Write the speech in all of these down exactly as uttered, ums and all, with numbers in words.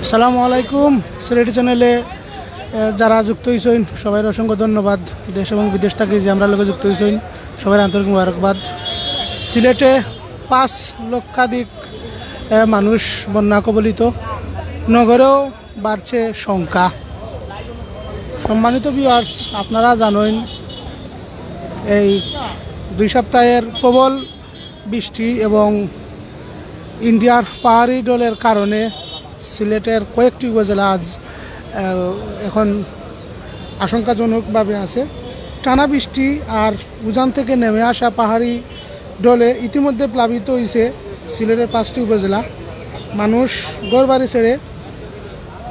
আসসালামু আলাইকুম। সিলেটি চ্যানেলে, এ, যারা যুক্ত হইছইন, সবাইর অসংখ্য ধন্যবাদ। দেশ এবং বিদেশ থাকি যে আমরার লগে যুক্ত হইছইন, সবাইর আন্তরিক মুবারকবাদ। সিলেটে পাঁচ লক্ষাধিক, এ, মানুষ বন্যা কবলিত, নগরেও বাড়ছে শঙ্কা। সম্মানিত ভিউয়ার্স, আপনারা জানইন, এই দুই সপ্তাহের প্রবল বৃষ্টি এবং ইন্ডিয়ার পাহাড়ি ঢলের কারণে সিলেটের কয়েকটি উপজেলা আজ, আহ, এখন আশঙ্কাজনকভাবে আছে। টানা বৃষ্টি আর উজান থেকে নেমে আসা পাহাড়ি ঢলে ইতিমধ্যে প্লাবিত হইছে সিলেটের পাঁচটি উপজেলা। মানুষ ঘরবাড়ি ছেড়ে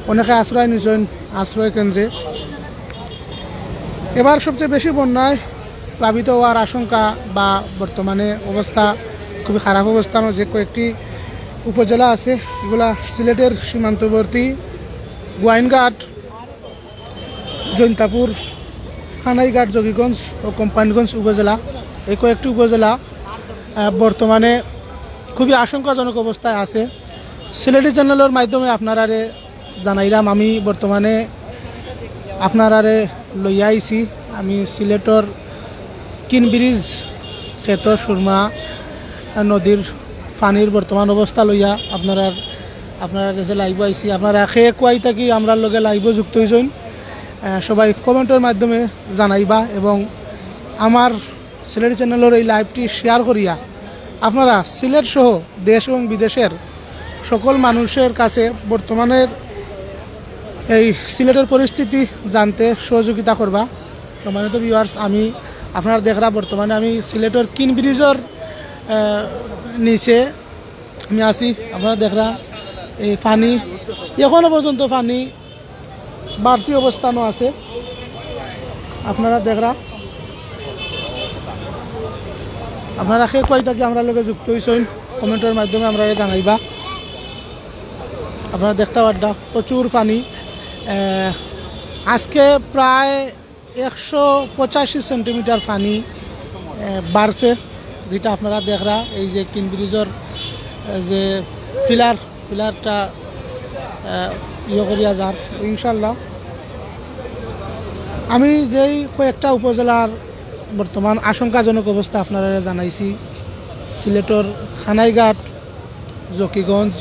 অনেকে আশ্রয় নিছইন আশ্রয় কেন্দ্রে। এবার সবচেয়ে বেশি বন্যায় প্লাবিত হওয়ার আশঙ্কা বা বর্তমানে অবস্থা খুবই খারাপ অবস্থানো যে কয়েকটি উপজেলা আছে, এগুলা সিলেটের সীমান্তবর্তী গোয়াইনঘাট, জৈন্তাপুর, কানাইঘাট, জকিগঞ্জ ও কোম্পানীগঞ্জ উপজেলা। এই কয়েকটি উপজেলা, আহ, বর্তমানে খুবই আশঙ্কাজনক অবস্থায় আছে। সিলেটি চ্যানেলের মাধ্যমে আপনারারে জানাইলাম, আমি বর্তমানে আপনারারে লইয়া আইছি, আমি সিলেটর কিন ব্রিজ খেত সুরমা নদীর পানির বর্তমান অবস্থা লইয়া আপনারার, আপনারার গেছে লাইভও আইছি। আপনারা খে কুয়াই থাকি আমরার লগে লাইভও যুক্ত হইছইন, আহ, সবাই কমেন্টের মাধ্যমে জানাইবা এবং আমার সিলেটি চ্যানেলের এই লাইভটি শেয়ার করিয়া আপনারা সিলেট সহ দেশ এবং বিদেশের সকল মানুষের কাছে বর্তমানের এই সিলেটের পরিস্থিতি জানতে সহযোগিতা করবা। সম্মানিত ভিউয়ার্স, আমি আপনারা দেখরা বর্তমানে আমি সিলেটের কিন ব্রিজের, আহ, নিচে আমি আছি। আপনারা দেখরা এই পানি, এখনো পর্যন্ত পানি বাড়তি অবস্থানো আছে। আপনারা দেখরা, আপনারা খে কুয়াই থাকি আমরার লগে যুক্ত হইছইন, কমেন্টের মাধ্যমে আমরারে জানাইবা। আপনারা দেখতা পাররা প্রচুর পানি। আহ, আজকে প্রায় একশো পঁচাশি সেন্টিমিটার পানি, আহ, বাড়ছে, যেটা আপনারা দেখরা এই যে কিন ব্রিজের, আহ, যে পিলার, পিলারটা, আহ, ইয়ে করিয়া যার। ইনশাল্লাহ আমি যেই কয়েকটা উপজেলার বর্তমান আশঙ্কাজনক অবস্থা আপনারা জানাইছি, সিলেটের কানাইঘাট, জকিগঞ্জ,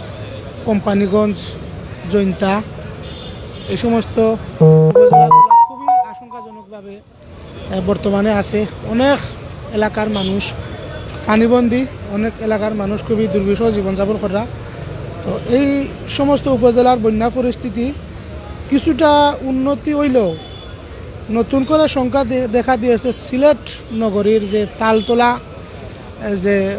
কোম্পানীগঞ্জ, জৈন্তা, এই সমস্ত উপজেলাগুলো খুবই আশঙ্কাজনকভাবে, আহ, বর্তমানে আছে। অনেক এলাকার মানুষ পানিবন্দী, অনেক এলাকার মানুষ খুবই দুর্বিষহ জীবনযাপন করা। তো এই সমস্ত উপজেলার বন্যা পরিস্থিতি কিছুটা উন্নতি হইলেও নতুন করে শঙ্কা দে-, দেখা দিয়েছে সিলেট নগরীর যে তালতলা, এ, যে,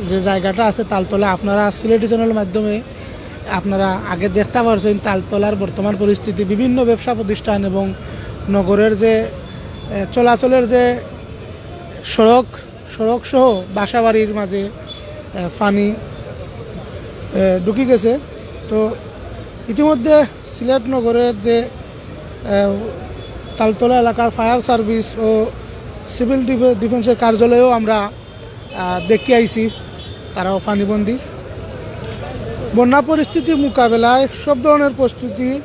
যে জায়গাটা আছে তালতলা, আপনারা সিলেটি চ্যানেলের মাধ্যমে আপনারা আগে দেখতা পারছইন তালতলার বর্তমান পরিস্থিতি, বিভিন্ন ব্যবসা প্রতিষ্ঠান এবং নগরের যে, এ, চলাচলের যে সড়ক, সড়ক সহ বাসাবাড়ির মাঝে, এ, পানি, এ, ঢুকি গেছে। তো ইতিমধ্যে সিলেট নগরের যে, এ, তালতলা এলাকার ফায়ার সার্ভিস ও সিভিল ডিফে-, ডিফেন্সের কার্যালয়েও আমরা, আ, দেখি আইছি, তারাও পানিবন্দী। বন্যা পরিস্থিতি মোকাবেলায় সব ধরনের প্রস্তুতি, এ,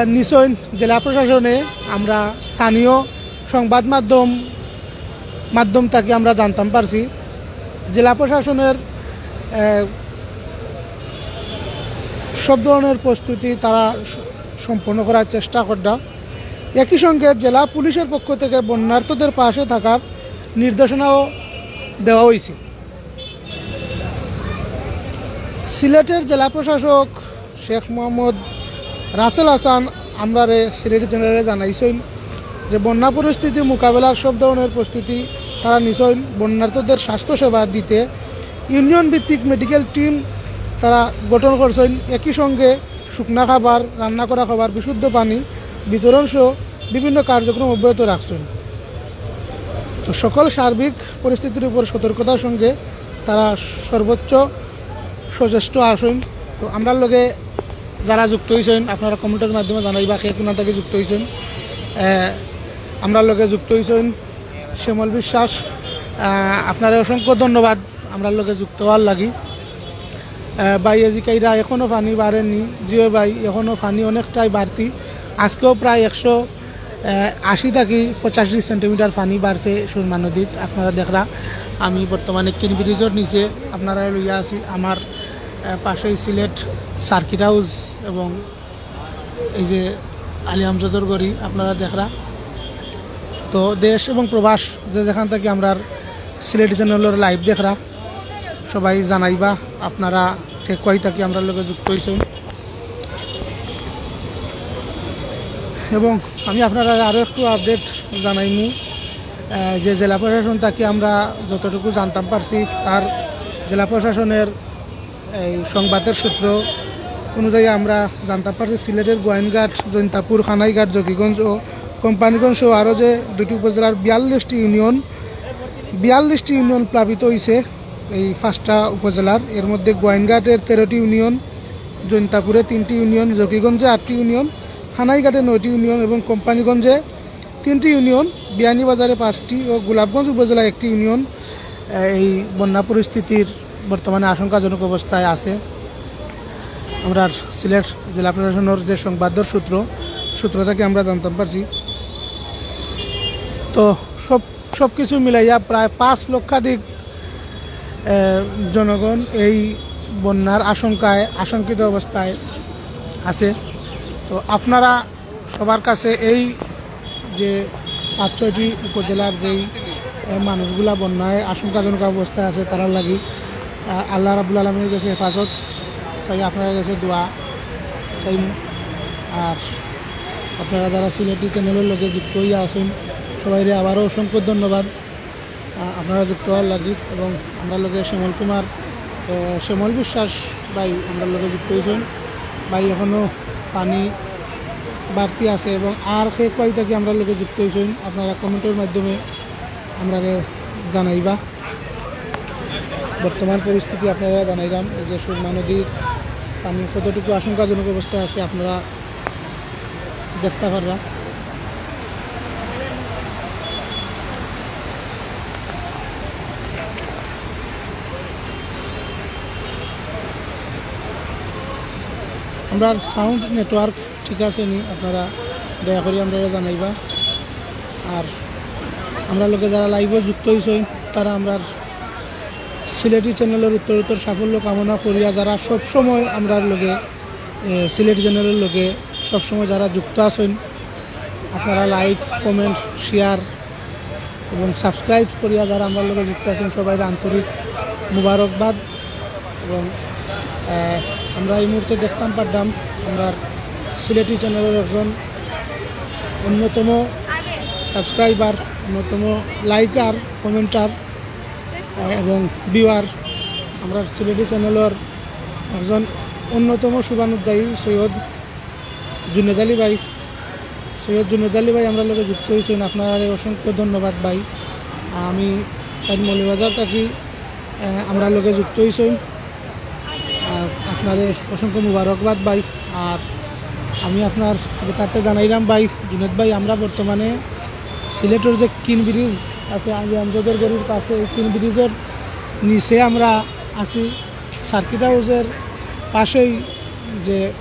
নিছইন জেলা প্রশাসনে। আমরা স্থানীয় সংবাদ মাধ্যম, মাধ্যম থাকি আমরা জানতাম পারছি, জেলা প্রশাসনের, এ, সব ধরনের প্রস্তুতি তারা স-, সম্পন্ন করার চেষ্টা কররা। একই সঙ্গে জেলা পুলিশের পক্ষ থেকে বন্যার্তদের পাশে থাকার নির্দেশনাও দেওয়া হয়েছে। সিলেটের জেলা প্রশাসক শেখ মোহাম্মদ রাসেল হাসান আমরারে সিলেটি চ্যানেলে জানাইছইন যে বন্যা পরিস্থিতি মোকাবেলার সব ধরনের প্রস্তুতি তারা নিছইন। বন্যার্তদের স্বাস্থ্যসেবা দিতে ইউনিয়ন ভিত্তিক মেডিকেল টিম তারা গঠন করছইন। একই সঙ্গে শুকনা খাবার, রান্না করা খাবার, বিশুদ্ধ পানি বিতরণ সহ বিভিন্ন কার্যক্রম অব্যাহত রাখছইন। তো সকল সার্বিক পরিস্থিতির উপর সতর্কতার সঙ্গে তারা সর্বোচ্চ সচেষ্ট আছইন। তো আমরার লগে যারা যুক্ত হইছইন, আপনারা কমেন্টের মাধ্যমে জানাইবা কে কোন থাকি যুক্ত হইছইন। আহ, আমরার লগে যুক্ত হইছইন শ্যামল বিশ্বাস, আহ, আপনারে অসংখ্য ধন্যবাদ আমরার লগে যুক্ত হওয়ার লাগি। আহ, ভাইয়ে জিকাইরা, এখনো পানি বাড়েনি? জি অয় ভাই, এখনো পানি অনেকটাই বাড়তি। আজকেও প্রায় একশো, আহ, আশি থাকি পঁচাশি সেন্টিমিটার পানি বাড়ছে সুরমা নদীত। আপনারা দেখরা, আমি বর্তমানে কিন ব্রিজর নিচে আপনারারে লইয়া আছি। আমার, আহ, পাশেই সিলেট সার্কিট হাউস এবং এই যে আলী আমজাদর গড়ি আপনারা দেখরা। তো দেশ এবং প্রবাস যে যেখান থাকি আমরার সিলেটি চ্যানেলর live দেখরা, সবাই জানাইবা আপনারা কে কই থাকি আমরার লগে যুক্ত অইছইন। এবং আমি আপনারারে আরও একটু update জানাইমু, আহ, যে জেলা প্রশাসন থাকি আমরা যতটুকু জানতাম পারছি, আর জেলা প্রশাসনের এই সংবাদের সূত্র অনুযায়ী আমরা জানতাম পারছি সিলেটের গোয়াইনঘাট, জৈন্তাপুর, কানাইঘাট, জকিগঞ্জ ও কোম্পানীগঞ্জ সহ আরও যে দুটি উপজেলার বিয়াল্লিশটি ইউনিয়ন, বিয়াল্লিশটি ইউনিয়ন প্লাবিত অইছে এই পাঁচটা উপজেলার। এর মধ্যে গোয়াইনঘাটে তেরোটি ইউনিয়ন, জৈন্তাপুরে তিনটি ইউনিয়ন, জকিগঞ্জে আটটি ইউনিয়ন, কানাইঘাটে নয়টি ইউনিয়ন এবং কোম্পানীগঞ্জে তিনটি ইউনিয়ন, বিয়ানীবাজারে পাঁচটি ও গোলাপগঞ্জ উপজেলায় একটি ইউনিয়ন, আহ, এই বন্যা পরিস্থিতির বর্তমানে আশঙ্কাজনক অবস্থায় আছে। আমরার সিলেট জেলা প্রশাসনের যে সংবাদর সূত্র, সূত্র থাকি আমরা জানতাম পারছি। তো সব, সব কিছু মিলাইয়া প্রায় পাঁচ লক্ষাধিক, আহ, জনগণ এই বন্যার আশঙ্কায়, আশঙ্কিত অবস্থায় আছে। তো আপনারা সবার কাছে এই যে পাঁচ ছয়টি উপজেলার যেই, এ, মানুষগুলা বন্যায় আশঙ্কাজনক অবস্থায় আছে, তারার লাগি, আ, আল্লাহ রাব্বুল আলামিনের গেছে হেফাজত চাই, আপনারার গেছে দোয়া চাই। আর আপনারা যারা সিলেটি চ্যানেলর লগে যুক্ত অইয়া আছইন, সবাইরে আবারও অসংখ্য ধন্যবাদ। আ, আপনারা যুক্ত অওয়ার লাগি। এবং আমরার লগে শ্যামল কুমার, আ, শ্যামল বিশ্বাস ভাই আমরার লগে যুক্ত অইছইন। ভাই, এখনো পানি বাড়তি আছে এবং আর কে কই থাকি আমরার লগে যুক্ত অইছইন, আপনারা কমেন্টর মাধ্যমে আমরারে জানাইবা। বর্তমান পরিস্থিতি আপনারা জানাইলাম, এই যে সুরমা নদীর পানি কতটুকু আশঙ্কাজনক অবস্থায় আছে, আপনারা দেখতা পাররা। আমরার sound network ঠিক আছে নি, আপনারা দয়া করি আমরারে জানাইবা। আর আমরার লগে যারা live-ও যুক্ত অইছইন, তারা আমরার সিলেটি চ্যানেলর উত্তরোত্তর সাফল্য কামনা করিয়া, যারা সবসময় আমরার লগে, এ, সিলেটি চ্যানেলর লগে সবসময় যারা যুক্ত আছইন, আপনারা like, comment, share এবং subscribe করিয়া যারা আমরার লগে যুক্ত আছইন, সবাইরে আন্তরিক মুবারকবাদ। এবং, আহ, আমরা এই মুহূর্তে দেখতাম পারলাম আমরার সিলেটি চ্যানেলর একজন অন্যতম subscriber, অন্যতম liker, commenter, আহ, এবং viewer, আমরার সিলেটি চ্যানেলর একজন অন্যতম শুভানুধ্যায়ী সৈয়দ জুনেদ আলী ভাই। সৈয়দ জুনেদ আলী ভাই আমরার লগে যুক্ত অইছইন, আপনারারে অসংখ্য ধন্যবাদ ভাই। আমি তাইন মৌলভীবাজার থাকি, আহ, আমরার লগে যুক্ত অইছইন। আর আপনারে অসংখ্য মুবারকবাদ ভাই। আর আমি আপনার বেতারতে জানাইলাম ভাই, জুনেদ ভাই, আমরা বর্তমানে সিলেটর যে কিন ব্রিজ আছে, আলী আমজাদর গড়ির পাশে, এই কিন ব্রিজর নিচে আমরা আছি। সার্কিট হাউসের পাশেই যে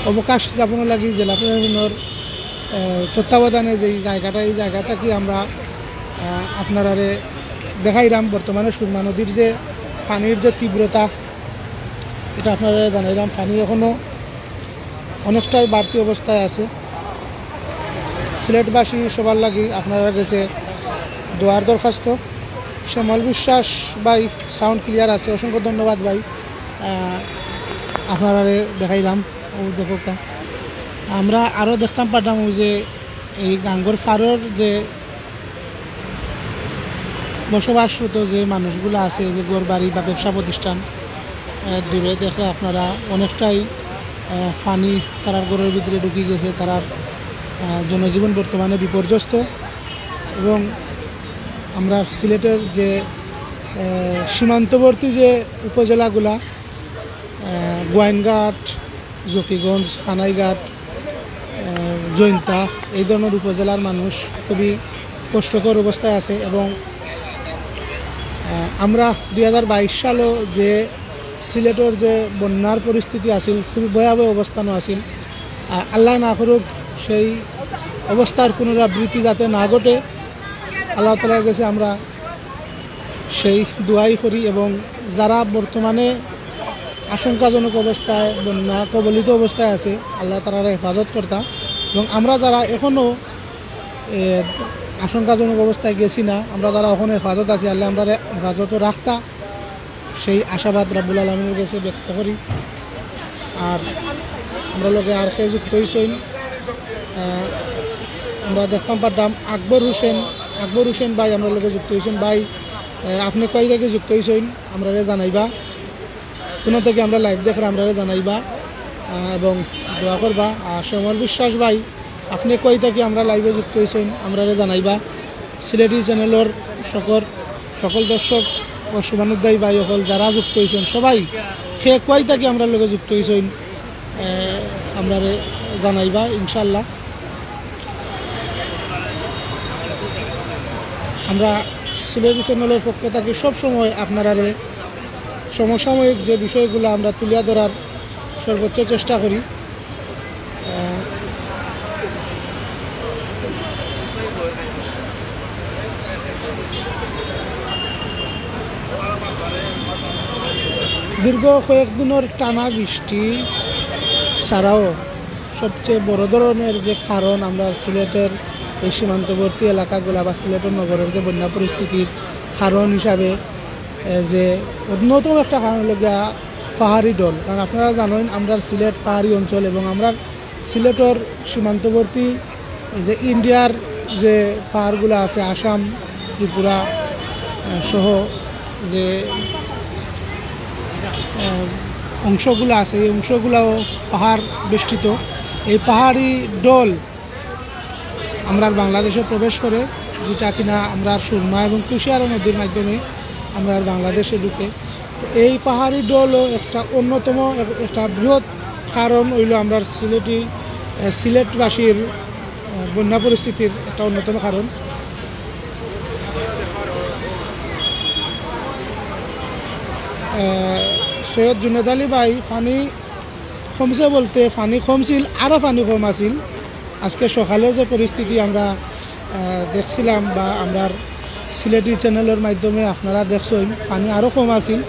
অবকাশ যাপনর লাগি জেলা প্রশাসনর, আহ, তত্ত্বাবধানে যেই জায়গাটা, এই জায়গাটা কি আমরা, আহ, আপনারারে দেখাইলাম। বর্তমানে সুরমা নদীর যে পানির যে তীব্রতা, এটা আপনারারে জানাইলাম। পানি এখনো অনেকটাই বাড়তি অবস্থায় আছে। সিলেটবাসী সবার লাগি আপনারার গেছে দোয়ার দরখাস্ত। শ্যামল বিশ্বাস ভাই, sound clear আছে, অসংখ্য ধন্যবাদ ভাই। আহ, আপনারারে দেখাইলাম, ও দেখউক্কা। আমরা আরও দেখতাম পারতাম ওই যে এই গাঙ্গর পাড়র যে বসবাসরত যে মানুষগুলা আছে, যে ঘর বাড়ি বা ব্যবসা প্রতিষ্ঠান, আহ, দূরে দেখলে আপনারা অনেকটাই, আহ, পানি তারার ঘরর ভিতরে ঢুকি গেছে, তারার, আহ, জনজীবন বর্তমানে বিপর্যস্ত। এবং আমরা সিলেটর যে, আহ, সীমান্তবর্তী যে উপজেলাগুলা, আহ, গোয়াইনঘাট, জকিগঞ্জ, কানাইঘাট, আহ, জৈন্তা, এই ধরনের উপজেলার মানুষ খুবই কষ্টকর অবস্থায় আছে এবং আহ, আমরা দুই হাজার বাইশ সালও যে সিলেটর যে বন্যার পরিস্থিতি আছিল, খুবই ভয়াবহ অবস্থানও আছিল। আহ, আল্লাহ না করুক, সেই অবস্থার পুনরাবৃত্তি যাতে না ঘটে, আল্লাহ তাআলার কাছে আমরা সেই দোয়াই করি। এবং যারা বর্তমানে আশঙ্কাজনক অবস্থায়, বন্যা কবলিত অবস্থায় আছে, আল্লাহ তাআলার হেফাজত করতা। এবং আমরা যারা এখনও এ, আশঙ্কাজনক অবস্থায় গেছি না, আমরা যারা ওখানে হেফাজত আছি, আল্লাহ আমরা হেফাজত রাখতা, সেই আশাবাদ রাব্বুল আলমিনের কাছে ব্যক্ত করি। আর আমরা লগে আর কে যুক্ত হইছইন, আহ, আমরা দেখতাম পারতাম আকবর হোসেন, আকবর হোসেন ভাই আমরা লগে যুক্ত হইছইন। ভাই, আহ, আপনি কই থেকে যুক্ত হইছইন, আমরারে জানাইবা। কোন থেকে আমরা লাইভ দেখরা, আমরারে জানাইবা, আহ, এবং দোয়া করবা। আর শ্যামল বিশ্বাস ভাই, আপনি কই থাকি আমরা লাইভে যুক্ত হইছইন, আমরারে জানাইবা। সিলেটি চ্যানেলর সকল, সকল দর্শক ও শুভানুদ্দায়ী ভাই সকল যারা যুক্ত হইছইন, সবাই কে কই থাকি আমরার লগে যুক্ত হইছইন, আহ, আমরারে জানাইবা ইনশাআল্লাহ। আমরা সিলেটি চ্যানেলর পক্ষ থাকি সব সময় আপনারারে সমসাময়িক যে বিষয়গুলো আমরা তুলিয়া ধরার সর্বোচ্চ চেষ্টা করি। আহ, দীর্ঘ কয়েকদিনর টানা বৃষ্টি ছাড়াও সবচেয়ে বড় ধরনের যে কারণ, আমরা সিলেটের এই সীমান্তবর্তী এলাকাগুলা বা সিলেটের নগরের যে বন্যা পরিস্থিতির কারণ হিসাবে, এ, যে অন্যতম একটা কারণ হলো গিয়া পাহাড়ি ঢল। কারণ আপনারা জানেন, আমরা সিলেট পাহাড়ি অঞ্চল এবং আমরা সিলেটের সীমান্তবর্তী যে ইন্ডিয়ার যে পাহাড়গুলো আছে, আসাম, ত্রিপুরা, আহ, সহ যে, আহ, অংশগুলো আছে, এই অংশগুলোও পাহাড় বেষ্টিত। এই পাহাড়ি ঢল আমরার বাংলাদেশে প্রবেশ করে, যেটা কিনা আমরার সুরমা এবং কুশিয়ারা নদীর মাধ্যমে আমরার বাংলাদেশে ঢুকে। তো এই পাহাড়ি ঢলও একটা অন্যতম এক-, একটা বৃহৎ কারণ হইল আমরার সিলেটি, আহ, সিলেটবাসীর, আহ, বন্যা পরিস্থিতির একটা অন্যতম কারণ। আহ, সৈয়দ জুনেদ আলী ভাই, পানি কমছে বলতে পানি কমছিল, আরও পানি কম আছিল। আজকে সকালের যে পরিস্থিতি আমরা, আহ, দেখছিলাম বা আমরার সিলেটি চ্যানেলের মাধ্যমে আপনারা দেখছেন, পানি আরও কম আছিল,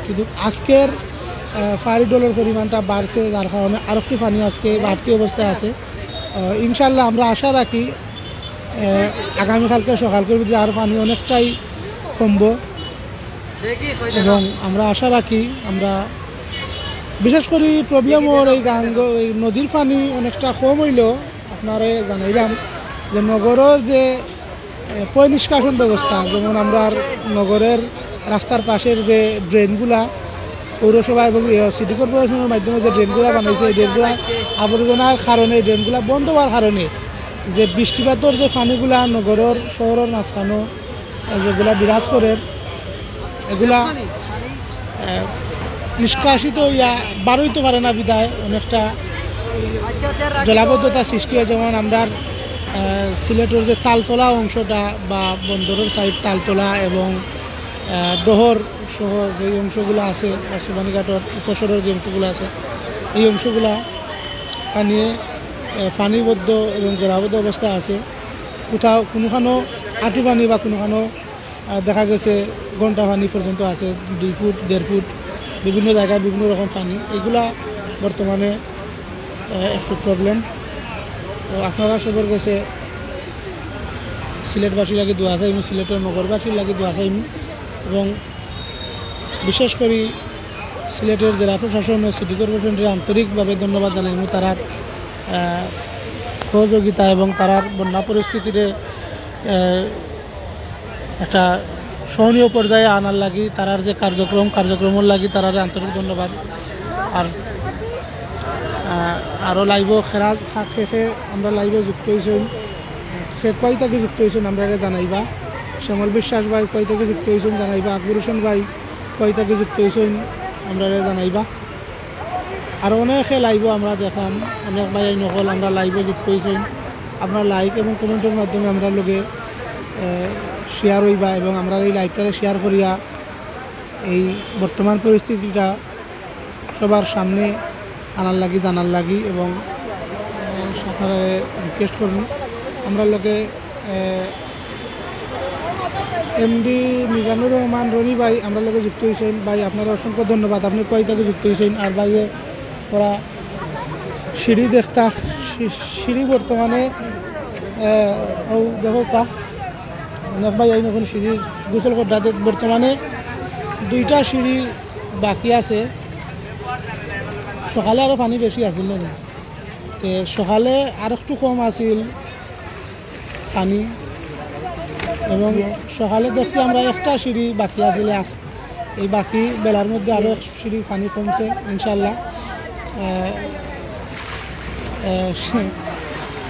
কিন্তু আজকের, আহ, পাহাড়ি ঢলর পরিমাণটা বাড়ছে, যার কারণে আরও একটু পানি আজকে বাড়তি অবস্থায় আছে। আহ, ইনশাল্লাহ আমরা আশা রাখি, আহ, আগামীকালকে সকালকুর ভিতরে আর পানি অনেকটাই কমবো। এবং আমরা আশা রাখি, আমরা বিশেষ করি প্রবলেম ওর এই গাঙ্গ, এই নদীর পানি অনেকটা কম হইলেও আপনারে জানাইলাম যে নগরের যে, এ, পয় নিষ্কাশন ব্যবস্থা, যেমন আমরার নগরের রাস্তার পাশের যে ড্রেনগুলা, পৌরসভা এবং, এ, সিটি কর্পোরেশনের মাধ্যমে যে ড্রেনগুলা বানাইছে, এই ড্রেনগুলা আবর্জনার কারণে, এই ড্রেনগুলা বন্ধ হওয়ার কারণে যে বৃষ্টিপাতর যে পানিগুলা নগরের, শহরের মাঝখানো যেগুলা বিরাজ করের, এগুলা, আহ, নিষ্কাশিত হইয়া বারইতে পারে না বিধায় অনেকটা জলাবদ্ধতা সৃষ্টি হয়। যেমন আমরার, আহ, সিলেটের যে তালতলা অংশটা বা বন্দরের সাইড তালতলা এবং, আহ, ডহর সহ যে অংশগুলো আছে বা সুবানীঘাটর উপসরের যে অংশগুলো আছে, এই অংশগুলা পানিয়ে, আহ, পানিবদ্ধ এবং জলাবদ্ধ অবস্থা আছে। কোথাও কোনোখানো আঁটু পানি বা কোনোখানো, আহ, দেখা গেছে ঘন্টা পানি পর্যন্ত আছে, দুই ফুট, দেড় ফুট, বিভিন্ন জায়গায় বিভিন্ন রকম পানি। এগুলা বর্তমানে, আহ, একটু প্রবলেম। তো আপনারা সবার কাছে সিলেটবাসীর লাগি দোয়া চাইমু, সিলেটের নগরবাসীর লাগি দোয়া চাইমু এবং বিশেষ করি সিলেটের জেলা প্রশাসন ও সিটি কর্পোরেশনরে আন্তরিকভাবে ধন্যবাদ জানাইমু তারার, আহ, সহযোগিতা এবং তারার বন্যা পরিস্থিতিরে, আহ, একটা সহনীয় পর্যায়ে আনার লাগি, তারার যে কার্যক্রম, কার্যক্রমের লাগি তারারে আন্তরিক ধন্যবাদ। আর, আহ, আরও লাইভও খেলা থাকে, আমরা লাইভে যুক্ত হইছইন। কে কই থাকি যুক্ত হইছইন, আমরারে জানাইবা। শ্যামল বিশ্বাস ভাই কই থাকি যুক্ত হইছইন, জানাইবা। আকবর হোসেন ভাই কই থাকি যুক্ত হইছইন, আমরারে জানাইবা। আর অনেকে লাইভও আমরা দেখলাম, অনেক ভাই এই নকল আমরা লাইভে যুক্ত হইছইন। আপনার লাইক এবং কমেন্টের মাধ্যমে আমরার লগে, আহ, শেয়ার অইবা এবং আমরার এই লাইভটারে শেয়ার করিয়া এই বর্তমান পরিস্থিতিটা সবার সামনে আনার লাগি, জানার লাগি এবং, আহ, আপনারারে রিকোয়েস্ট করমু। আমরার লগে, আহ, এমডি মিজানুর রহমান রনি ভাই আমরার লগে যুক্ত অইছইন। ভাই, আপনারে অসংখ্য ধন্যবাদ, আপনে কুয়েত থাকি যুক্ত অইছইন। আর ভাইয়ে ওরা সিঁড়ি দেখতা, সি-, সিঁড়ি বর্তমানে, আহ, অউ দেখউক্কা, অনেক ভাই এই নতুন সিঁড়ির গোসল কররা। বর্তমানে দুইটা সিঁড়ি বাকি আছে। সকালে আরো পানি বেশি আছিল না? তে সকালে আর একটু কম আছিল পানি, এবং সকালে দেখছি আমরা একটা সিঁড়ি বাকি আছিল। আজ এই বাকি বেলার মধ্যে আরো এক সিঁড়ি পানি কমছে ইনশাল্লাহ। আহ, আহ,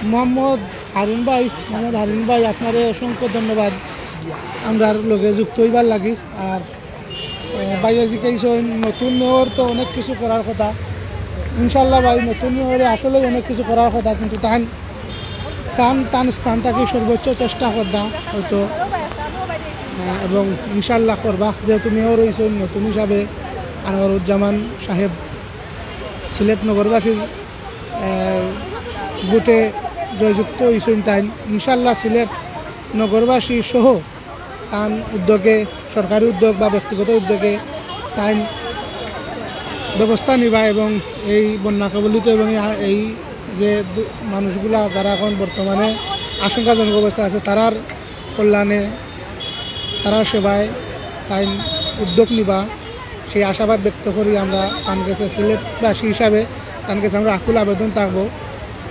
মোহাম্মদ হারুন ভাই, মোহাম্মদ হারুন ভাই, আপনারে অসংখ্য ধন্যবাদ আমরার লগে যুক্ত অইবার লাগি। আর, আহ, ভাইয়ে জিকাইছইন, নতুন মেয়র তো অনেক কিছু করার কথা। ইনশাল্লাহ ভাই, নতুন মেয়রে আসলেই অনেক কিছু করার কথা, কিন্তু তান, তান, তান স্থান থাকি সর্বোচ্চ চেষ্টা কররা হয়তো, আহ, এবং ইনশাল্লাহ করবা, যেহেতু মেয়র অইছইন নতুন হিসাবে আনোয়ারুজ্জামান সাহেব। সিলেট নগরবাসীর, আহ, ভোটে জয়যুক্ত অইছইন তাইন। ইনশাল্লাহ সিলেট নগরবাসী সহ তান উদ্যোগে, সরকারি উদ্যোগ বা ব্যক্তিগত উদ্যোগে তাইন ব্যবস্থা নিবা এবং এই বন্যা কবলিত এবং এই, এই যে দু-, মানুষগুলা যারা এখন বর্তমানে আশঙ্কাজনক অবস্থায় আছে, তারার কল্যাণে, তারার সেবায় তাইন উদ্যোগ নিবা, সেই আশাবাদ ব্যক্ত করি। আমরা তান গেছে সিলেটবাসী হিসাবে তান গেছে আমরা আকুল আবেদন থাকবো।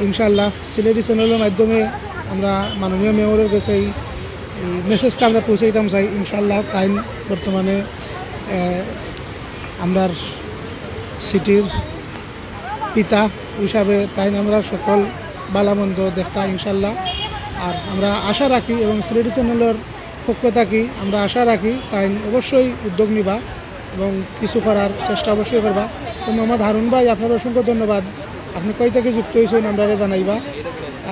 ইনশাল্লাহ সিলেটি চ্যানেলের মাধ্যমে আমরা মাননীয় মেয়রের গেছে এই, এই মেসেজটা আমরা পৌঁছাইতাম চাই। ইনশাল্লাহ তাইন বর্তমানে, আহ, আমরার সিটির পিতা হিসাবে তাইন আমরার সকল ভালা মন্দ দেখতা ইনশাল্লাহ। আর আমরা আশা রাখি এবং সিলেটি চ্যানেলের পক্ষ থাকি আমরা আশা রাখি তাইন অবশ্যই উদ্যোগ নিবা এবং কিছু করার চেষ্টা অবশ্যই করবা। তো মোহাম্মদ হারুন ভাই, আপনারে অসংখ্য ধন্যবাদ, আপনে কই থাকি যুক্ত অইছইন আমরারে জানাইবা।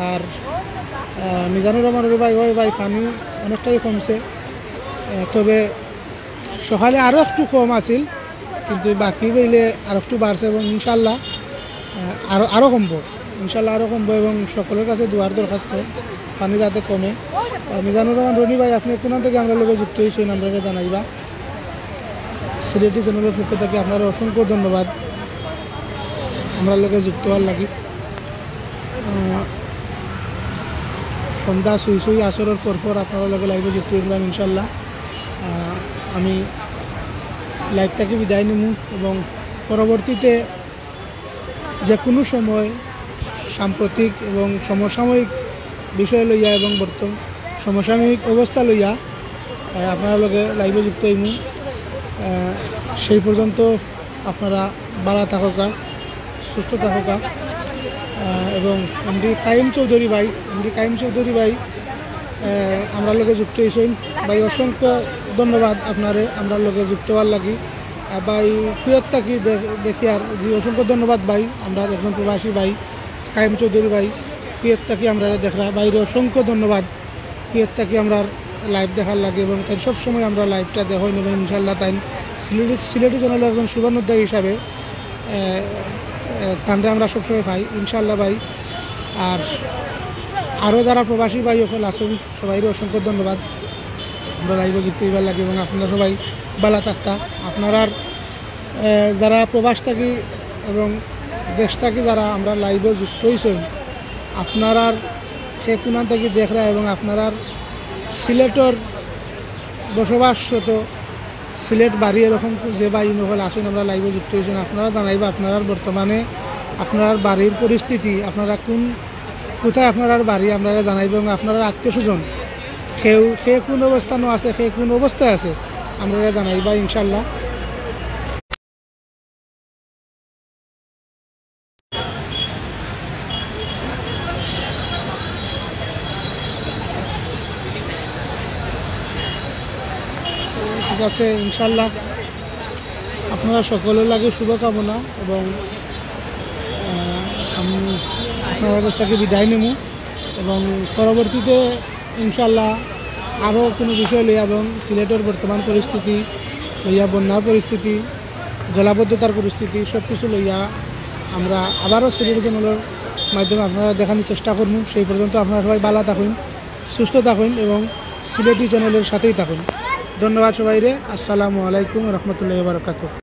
আর, আহ, মিজানুর রহমান রনি ভাই, ওই ভাই, পানি অনেকটাই কমছে, আহ, তবে সকালে আরো একটু কম আছিল, কিন্তু বাকি বেইলে আর একটু বাড়ছে এবং ইনশাল্লাহ, আহ, আরো, আরো কমবো, ইনশাল্লাহ আরো কমবো। এবং সকলের কাছে দোয়ার দরখাস্ত, পানি যাতে কমে। আহ, মিজানুর রহমান রনি ভাই, আপনে কুনান থাকি আমরার লগে যুক্ত অইছইন, আমরারে জানাইবা। সিলেটি চ্যানেলের পক্ষ থাকি আপনারে অসংখ্য ধন্যবাদ আমরার লগে যুক্ত অওয়ার লাগি। আহ, সন্ধ্যা ছুই ছুই আসরের পর পর আপনারার লগে লাইভে যুক্ত অইলাম ইনশাল্লাহ। আহ, আমি লাইভ থাকি বিদায় নিমু এবং পরবর্তীতে যে কোনো সময় সাম্প্রতিক এবং সমসাময়িক বিষয় লইয়া এবং বর্তমান সমসাময়িক অবস্থা লইয়া, আহ, আপনারার লগে লাইভে যুক্ত অইমু। আহ, সেই পর্যন্ত আপনারা ভালা থাকউক্কা, সুস্থ থাকউক্কা। আহ, এবং এমডি কাইম চৌধুরী ভাই, এমডি কাইম চৌধুরী ভাই, আহ, আমরার লগে যুক্ত অইছইন। ভাই, অসংখ্য ধন্যবাদ আপনারে আমরার লগে যুক্ত অওয়ার লাগি। আহ, ভাই, কুয়েত থাকি দে-, দেখিয়ার, জি, অসংখ্য ধন্যবাদ ভাই, আমরার একজন প্রবাসী ভাই, কাইম চৌধুরী ভাই, কুয়েত থাকি আমরারে দেখরা, ভাইরে অসংখ্য ধন্যবাদ। কুয়েত থাকি আমরার লাইভ দেখার লাগি এবং তাইন সবসময় আমরার লাইভটা দেখইন এবং ইনশাল্লাহ তাইন সিলেটি, সিলেটি চ্যানেলের একজন শুভানুধ্যায়ী হিসাবে, আহ, আহ, তানরে আমরা সবসময় পাই ইনশাল্লাহ ভাই। আর আরও যারা প্রবাসী ভাই অকল আছইন, সবাইরে অসংখ্য ধন্যবাদ। আমরা লাইভে যুক্ত অইবার লাগি এবং আপনারা সবাই ভালা থাকতা। আপনারার, আহ, যারা প্রবাস থাকি এবং দেশ থাকি যারা আমরার লাইভে যুক্ত অইছইন, আপনারার কে কুনান থাকি দেখরা এবং আপনারার সিলেটর বসবাসরত সিলেট বাড়ি এরকম যে ভাই অকল আছইন আমরার লাইভে যুক্ত অইছইন, আপনারা জানাইবা আপনারার বর্তমানে আপনারার বাড়ির পরিস্থিতি, আপনারা কোন, কোথায় আপনারার বাড়ি, আমরারে জানাইবা এবং আপনারার আত্মীয় স্বজন কেউ কে কোন অবস্থানো আছে, কে কোন অবস্থায় আছে, আমরারে জানাইবা ইনশাল্লাহ। ঠিক আছে, ইনশাল্লাহ আপনারা সকলের লাগি শুভকামনা এবং, আহ, আমি আপনারার কাছ থাকি বিদায় নিমু এবং পরবর্তীতে ইনশাল্লাহ আরও কোনো বিষয় লইয়া এবং সিলেটর বর্তমান পরিস্থিতি লইয়া, বন্যার পরিস্থিতি, জলাবদ্ধতার পরিস্থিতি, সব কিছু লইয়া আমরা আবারও সিলেটি চ্যানেলের মাধ্যমে আপনারা দেখানোর চেষ্টা করবো। সেই পর্যন্ত আপনারা সবাই ভালো থাকুন, সুস্থ থাকুন এবং সিলেটি চ্যানেলের সাথেই থাকুন। ধন্যবাদ সবাইরে। আসসালামু আলাইকুম রহমতুল্লাহ বারকাত।